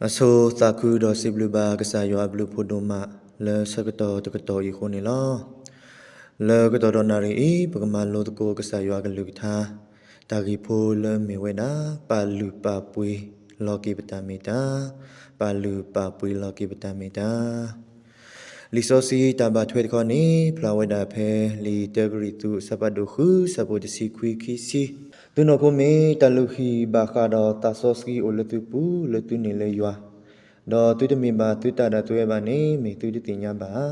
အဆိသးခုဒီးစံးဘျုးဘၣ်ကစၢ်ယွၤအဘျုးဖးဒိၣ်မး လၢဆၢကတီၢ်တကတီၢ်အံၤအဃိန့ၣ်လီၤ. လၢကတီၢ်ဒီးနၣ်ရံၣ်အံၤ ပကမၤလိသကိးကစၢ်ယွၤအကလုၢ်ကထါ တၢ်ဂ့ၢ်ဖိလၢအမ့ၢ်ဝဲဒၣ် ပာ်လုၢ်ပာ်ပှ့ၤလီၤက့ၤပတၢ်မ့ၢ်တၢ်, ပာ်လုၢ်ပာ်ပှ့ၤလီၤက့ၤပတၢ်မ့ၢ်တၢ်. လံာ်စီဆှံတၢ်ဘၣ်ထွဲတခီန့ၣ် ဖျါဝဲဒၣ်ဖဲလံာ်တၢကရံၣ်သူး အဆၢဖးဒိၣ်ဃု အဆၢဖိတဆံခွံ ခံဆံ, သုနီၢ်ခိမ့ၢ်တၢ်လုၢ်ဟံၣ်ဘၣ်ဃးဒီးသးစီဆှံအိၣ်လၢသုပူၤ လၢသုန့ၢ်လၢယွၤ, ဒီးသုတမ့ၢ်ဘၣ်သုတၢ်ဒၣ်သုဝဲဘၣ်န့ၣ် မ့ၢ်သုတသ့ၣ်ညါဘၣ်ဧါ.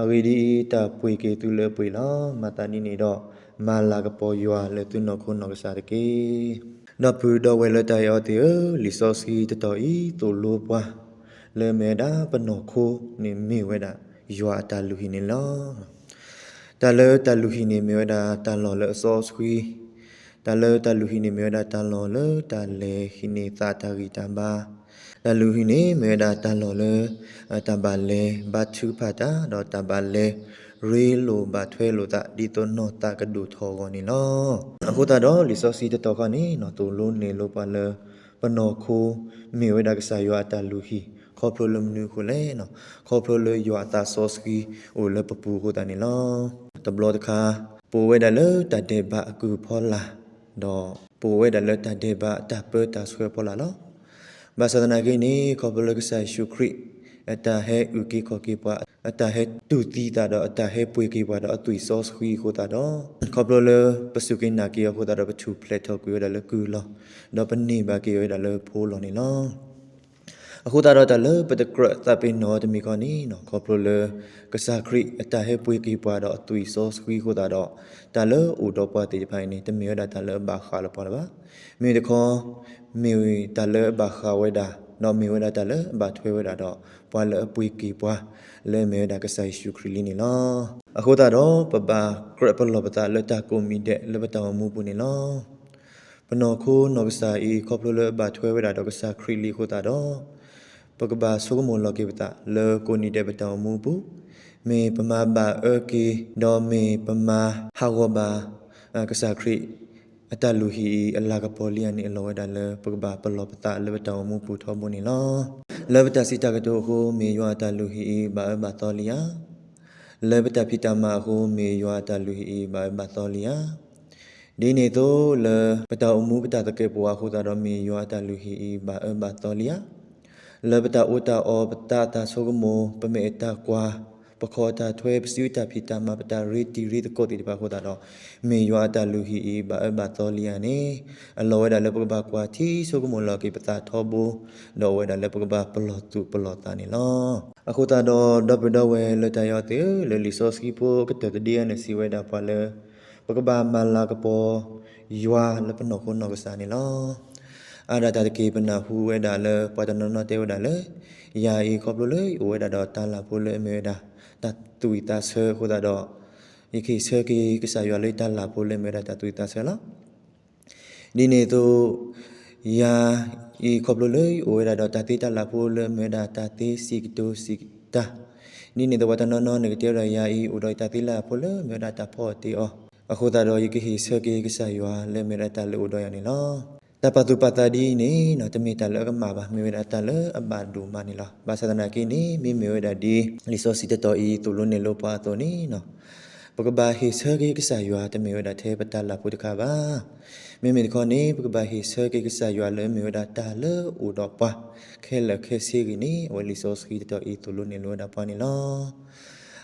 အဂ့ၢ်ဒ်အံၤ, တၢ်ပှ့ၤက့ၤသုလၢအပှ့ၤလီၤ. မၤသးဒ်န့ၣ်ဒီး မၤလၤကပီၤယွၤလၢသုနီၢ်ခိနီၢ်ကစၢ်တက့ၢ်. ဒီပုၢ်ဒီဝဲၢ်လၢတၢ်အဲၣ်အီၤသ့ၣ်ဧၢ, လံာ်စီဆှံတတီၢ်အံၤသိၣ်လိပှၤ လၢအမ့ၢ်ဝဲဒၣ်ပနီၢ်ခိန့ၣ် မ့ၢ်ဝဲဒၣ်ယွၤအတၢ်လုၢ်ဟံၣ်န့ၣ်လီၤ. တၢ်လၢတၢ်လုၢ်ဟံၣ်န့ၣ် မ့ၢ်ဝဲဒၣ်တၢ်လီၢ်လၢအစီဆှံ, တၢ်လၢတၢ်လုၢ်ဟံၣ်န့ၣ် မ့ၢ်ဝဲဒၣ်တၢ်လီၢ်လၢတၢ်လဲၤဟံးန့ၢ်သးတၢ်ဂံၢ်တၢ်ဘါ, တၢ်လုၢ်ဟံၣ်န့ၣ် မ့ၢ်ဝဲဒၣ်တၢ်လီၢ်လၢ တၢ်ဘၣ်လဲၤဘါထုကဖၣ်တၢ် ဒီးတၢ်ဘၣ်လဲၤရ့လိာ်ဘၣ်ထွဲလိာ်သး ဒ်သိးနီၢ်သးကဒိၣ်ထီၣ်အဂီၢ်န့ၣ်လီၤ. အဃိသတးဒီး လံာ်စီဆှံတတီၢ်ခီန့ၣ် သိၣ်လိနဲၣ်လိပှၤလၢ ပနီၢ်ခိမ့ၢ်ဝဲဒၣ်ကစၢ်ယွၤအတၢ်လုၢ်ဟံၣ် ခီဖျိလၢမနုၤအဃိလဲၣ်, ခီဖျိလၢယွၤအသးစီဆှံအိၣ်လၢပပူၤအဃိသတးန့ၣ်လီၤ. တဘျီတခါ ပအိၣ်ဝဲဒၣ်လၢတၢ်ဒဲးဘးအကုၢ်အဖီလာ်, ဒီးပအိၣ်ဝဲဒၣ်လၢတၢ်ဒဲးဘးအတၢ်ပၢတၢ်ဆှၢအဖီလာ်လီၤ. ဘၣ်ဆၣ်သနာ်က့န့ၣ် ခီဖျိလၢကစၢ်ယ့ၣ်ၡူးခရံာ် အတၢ်ဟဲအုၣ်က့ၤခီၣ်က့ၤပှၤ, အတၢ်ဟဲတူၢ်သံသးဒီးအတၢ်ဟဲပှ့ၤက့ၤပှၤဒီးအသွံၣ်စီဆှံအဃိသတးဒီး ခီဖျိလၢပစူၢ်က့ၤနာ်က့ၤအဃိသတးဒီး ပထူၣ်ဖျဲးထီၣ်ကွံာ်ဝဲဒၣ်လၢကုၢ်လီၢ်, ဒီးပန့ၢ်ဘၣ်က့ၤဝဲဒၣ်လၢဖိလီၢ်န့ၣ်လီၤ. အဃိသတးဒီးတၢ်လၢပတကြၢးသးပ့ၤနီၣ်အီၤတမံၤခီန့ၣ် ခီဖျိလၢကစၢ်ခရံာ်အတၢ်ဟဲပှ့ၤက့ၤပှၤဒီးအသွံၣ်စီဆှံအဃိသတးဒီး တၢ်လၢအိၣ်ဒီးပှၤသ့ၣ်တဖၣ်အံၤန့ၣ် တမ့ၢ်ဝဲဒၣ်တၢ်လၢအဘၣ်ဃးလၢပှၤလၢၤဘၣ်. မ့ၢ်တခီ မ့ၢ်တၢ်လၢအဘၣ်ဃးဝဲဒၣ် ဒီးမ့ၢ်ဝဲဒၣ်တၢ်လၢအဘၣ်ထွဲဝဲဒၣ်ဒီး ပှၤလၢအပှ့ၤက့ၤပှၤ လၢအမ့ၢ်ဝဲဒၣ်ကစၢ်ယ့ၣ်ၡူးခရံာ်လံန့ၣ်လီၤ. အဃိသတးဒီး ပဘၣ်ကြၢးပလီၢ်ပသးလၢတၢ်ကိးမံၤဒဲးလၢပတၢ်အိၣ်မူပူၤန့ၣ်လီၤ. ပနီၢ်ခိနီၢ်ကစၢ်အံၤ ခီဖျိလၢအဘၣ်ထွဲဝဲဒၣ်ဒီးကစၢ်ခရံာ်လံအဃိသတးဒီး ပကဘၣ်ဆိကမိၣ်လီၤက့ၤပသးလၢကိးနံၤဒဲးပတၢ်အိၣ်မူအပူၤ, မ့ၢ်ပမၤဘၣ်အၢက့ၤ ဒီးမ့ၢ်ပမၤဟးဂီၤဘၣ် ကစၢ်ခရံာ် အတၢ်လုၢ်ဟံၣ်အံၤ အလၤကပီၤလံဧါန့ၣ် အလီၢ်ဝဲဒၣ်လၢပကဘၣ်ပလီၢ်ပသးလၢပတၢ်အိၣ်မူပူၤထီဘိန့ၣ်လီၤ. လၢပတၢ်စံးတၢ်ကတိၤအဃိ မ့ၢ်ယွၤအတၢ်လုၢ်ဟံၣ်အံၤ ဘၣ်အၢဘၣ်သီလံဧါ. လၢပတၢ်ဖံးတၢ်မၤအဃိ မ့ၢ်ယွၤအတၢ်လုၢ်ဟံၣ်အံၤ ဘၣ်အၢဘၣ်သီလံဧါ. ဒ်န့ၣ်အသိးလၢ ပတၢ်အိၣ်မူပတၢ်သကဲာ်ပဝးအဃိသတးဒီး မ့ၢ်ယွၤအတၢ်လုၢ်ဟံၣ်အံၤ ဘၣ်အၢဘၣ်သီလံဧါ. လၢပတၢ်အီၣ်တၢ်အီ ပသးအတၢ်ဆိကမိၣ် ပမဲာ်အတၢ်ကွၢ် ပခီၣ်အတၢ်ထွဲ ပစုအတၢ်ဖံးတၢ်မၤ ပတၢ်ရ့တံၤရ့သကိးသ့ၣ်တဖၣ်အဃိသတးဒီး မ့ၢ်ယွၤအတၢ်လုၢ်ဟံၣ်အံၤ ဘၣ်အၢဘၣ်သီလံဧါန့ၣ် အလီၢ်ဝဲဒၣ်လၢပကဘၣ်ကွၢ်ထံဆိကမိၣ်လီၤက့ၤပသးထီဘိ ဒီးအဝဲဒၣ်လၢပကဘၣ်ပလီၢ်သူၣ်ပလီၢ်သးန့ၣ်လီၤ. အဃိသတးဒီး ဒီပုၢ်ဒီဝဲၢ်လၢတၢ်အဲၣ်အီၤသ့ၣ်ဧၢ, လၢလံာ်စီဆှံဖိကတၢၢ်တဒ့အံၤန့ၣ် စံးဝဲဒၣ်ပှၤလၢ ပကဘၣ်မၤလၤကပီၤ ယွၤလၢပနီၢ်ခိနီၢ်ကစၢ်န့ၣ်လီၤ. အါဒၣ်တၢ်တက့ၢ် ပနၢ်ဟူဝဲဒၣ်လၢပှၤတနီၤနီၤတဲဝဲဒၣ်လၢ ယၤအံၤခီဖျိလၢယအိၣ်ဝဲဒၣ်ဒီးတၢ်လၢ်ဖိလၢအမ့ၢ်ဝဲဒၣ် တၢ်သူၣ်ဝံၣ်သးဆၢအဃိသတးဒီး ယကဟ့ၣ်ဆၢက့ၤကစၢ်ယွၤလၢယတၢ်လၢ်ဖိလၢအမ့ၢ်ဝဲဒၣ်တၢ်သူၣ်ဝံၣ်သးဆၢလီၤ. ဒ်န့ၣ်အသိး ယၤအံၤခီဖျိလၢယအိၣ်ဝဲဒၣ်ဒီးတၢ်သ့တၢ်လၢ်ဖိလၢအမ့ၢ်ဝဲဒၣ်တၢ်သ့စံးကတိၤစံးကတၢၢ်, ဒ်န့ၣ်အသိးပှၤတနီၤနီၤန့ၣ်ကတဲဝဲဒၣ်ယၤအံၤအိၣ်ဒီးတၢ်သ့လၢ်ဖိလၢအမ့ၢ်ဝဲဒၣ်တၢ်ဖီအီၣ်တ့ၢ်အီၤ, အဃိသတးဒီး ယကဟ့ၣ်ဆၢက့ၤကစၢ်ယွၤလၢအမ့ၢ်ဝဲဒၣ်တၢ်လၢအအိၣ်ဒီးယၤန့ၣ်လီၤ. တၢ်ပာ်သူၣ်ပာ်သးဒ်အံၤန့ၣ် တမ့ၢ်တၢ်လၢအကမၣ်ဘၣ်, မ့ၢ်ဝဲဒၣ်တၢ်လၢအဘၣ်ဒိၣ်မးန့ၣ်လီၤ. ဘၣ်ဆၣ်သနာ်က့န့ၣ် မ့မ့ၢ်ဝဲဒၣ်ဒ် လံာ်စီဆှံတတီၤအံၤ သိၣ်လိနဲၣ်လိပှၤအသိးန့ၣ် ပကဘၣ်ဟ့ၣ်ဆၢက့ၤကစၢ်ယွၤ တမ့ၢ်ဝဲဒၣ်ထဲပတၢ်လၢ်ဖိတခါဘၣ်. မ့မ့ၢ်တခီန့ၣ် ပကဘၣ်ဟ့ၣ်ဆၢက့ၤကစၢ်ယွၤလၢအမ့ၢ်ဝဲဒၣ်တၢ်လၢအအိၣ်ဒီးပှၤ ခဲလၢာ်ခဲဆ့ဂ့ၤန့ၣ် အဝဲလံာ်စီဆှံတတီၤအံၤ သိၣ်လိနဲၣ်လိဝဲဒၣ်ပှၤန့ၣ်လီၤ.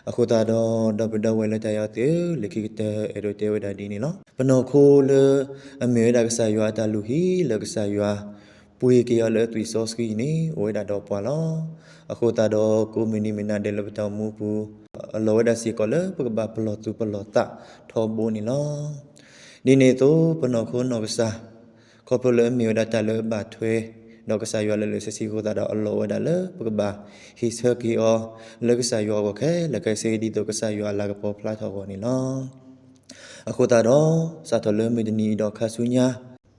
အဃိသတးဒီး ဒီပုၢ်ဒီဝဲၢ်လၢတၢ်အဲၣ်အီၤသ့ၣ်ဧၢ, လၢခံကတၢၢ်အဲၣ်ဒိးတဲဝဲဒၣ်ဒ်န့ၣ်လီၤ. ပနီၢ်ခိလၢအမ့ၢ်ဝဲဒၣ်ကစၢ်ယွၤအတၢ်လုၢ်ဟံၣ် လၢကစၢ်ယွၤပှ့ၤက့ၤအီၤလၢအသွံၣ်စီဆှံန့ၣ် အိၣ်ဝဲဒၣ်ဒီးပှၤလီၤ. အဃိသတးဒီး ကိးမုၢ်နံၤမုၢ်နၤဒဲးလၢပတၢ်အိၣ်မူပူၤ အလီၢ်ဝဲဒၣ်စ့ၢ်ကီးလၢပကဘၣ်ပလီၢ်သူၣ်ပလီၢ်သးထီဘိန့ၣ်လီၤ. ဒ်န့ၣ်အသိး ပနီၢ်ခိနီၢ်ကစၢ် ခီဖျိလၢအမ့ၢ်ဝဲဒၣ်တၢ်လၢအဘၣ်ထွဲ ဒီးကစၢ်ယွၤလၢာ်လၢာ်ဆ့ဆ့အဃိသတးဒီး အလီၢ်ဝဲဒၣ်လၢပကဘၣ်ဟ့ၣ်ဆၢက့ၤအီၤ လၢကစၢ်ယွၤအဂီၢ်ခဲလၢာ်ခဲဆ့ ဒ်သိးကစၢ်ယွၤအလၤကပီၤဖျါထီၣ်အဂီၢ်န့ၣ်လီၤ. အဃိသတးဒီး စးထီၣ်လၢမုၢ်တနံၤအံၤဒီးခါဆူညါ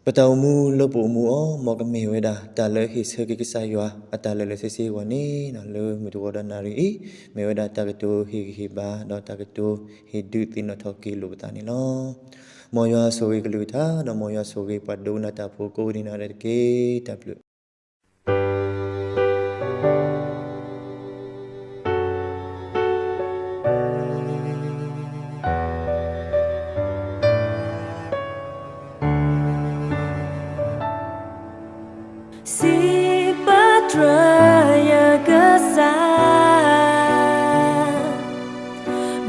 ပတၢ်အိၣ်မူလၢပအိၣ်မူအီၤ မ်ကမ့ၢ်ဝဲဒၣ်တၢ်လၢဟ့ၣ်ဆၢက့ၤကစၢ်ယွၤအတၢ်လၢာ်လၢာ်ဆ့ဆ့အဂီၢ်န့ၣ် လၢမုၢ်တဂီၤဒီးနၣ်ရံၣ်အံၤ မ့ၢ်ဝဲဒၣ်တၢ်ကတိၤဟ့ၣ်ဂံၢ်ဟ့ၣ်ဘါ ဒီးတၢ်ကတိၤဟ့ၣ်ဒုးသ့ၣ်နီၣ်ထီၣ်က့ၤလိာ်ပသးန့ၣ်လီၤ. မ်ယွၤဆိၣ်ဂ့ၤကလုၢ်ကထါ ဒီးမ်ယွၤဆိၣ်ဂ့ၤပှၤဒိကနၣ်တၢ်ဖိကိးဂၤဒဲးတက့ၢ်. တၢ်ဘျုး တြၢၤယကစၢ်,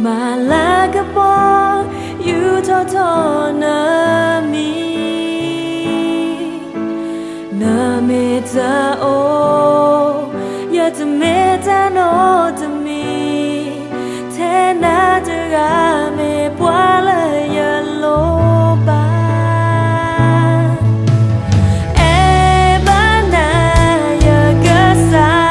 မၤလၤကပီၤ ယူးထီၣ်ထီၣ်နမံၤ, နမ့ၢ်တအိၣ် ယတမ့ၢ်တၢ်နီတမံၤ, ထဲနၤတဂၤမ့ၢ်ပှၤလၢယလိၣ်ဘၣ်. အဲၣ်ဘၣ်နၤယကစၢ်,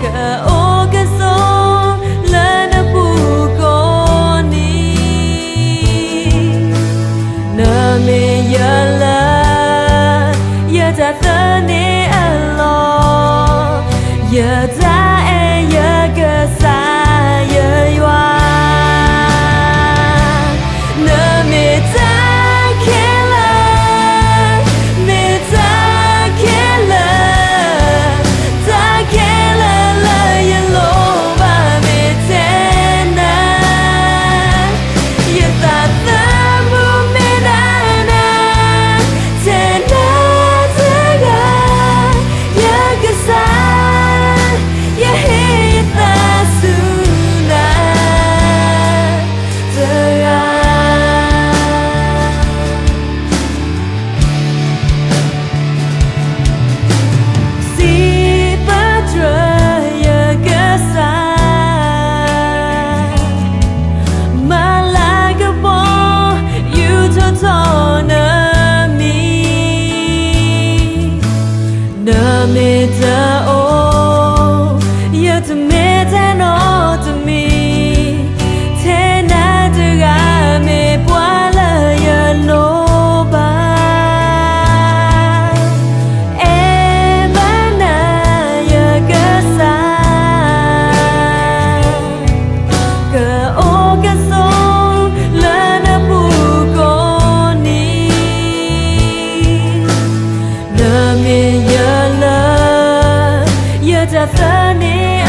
ကအိၣ်ကဆိးလၢနပူၤကိးနံၤ, နမ့ၢ်ယလၢ ယတၢ်သန့ၤအလီၢ်, ယတၢ်အဲၣ်ယကစၢ်ယယွၤ, နမ့ၢ်တၢ်ခဲလၢာ်, မ့ၢ်တၢ်ခဲလၢာ်, တၢ်ခဲလၢာ်လၢယလိၣ်ဘၣ်မ့ၢ်ထဲနၤ, ယသးသမူမ့ၢ်ဒၣ်နၤ, ထဲနၤတဂၤ ယကစၢ်, ယဟ့ၣ်ယသးဆူနၤတဂၤ. စံးဘၣ်တြၢၤယကစၢ်, မၤလၤကပီၤ ယူးထီၣ်ထီၣ်နမံၤ, နမ့ၢ်တအိၣ် ယတမ့ၢ်တၢ်နီတမံၤ, ထဲနၤတဂၤမ့ၢ်ပှၤလၢယလိၣ်ဘၣ်. အဲၣ်ဘၣ်နၤယကစၢ်, ကအိၣ်ကဆိးလၢနပူၤကိးနံၤ, နမ့ၢ်ယလၢ ယတၢ်သန့ၤ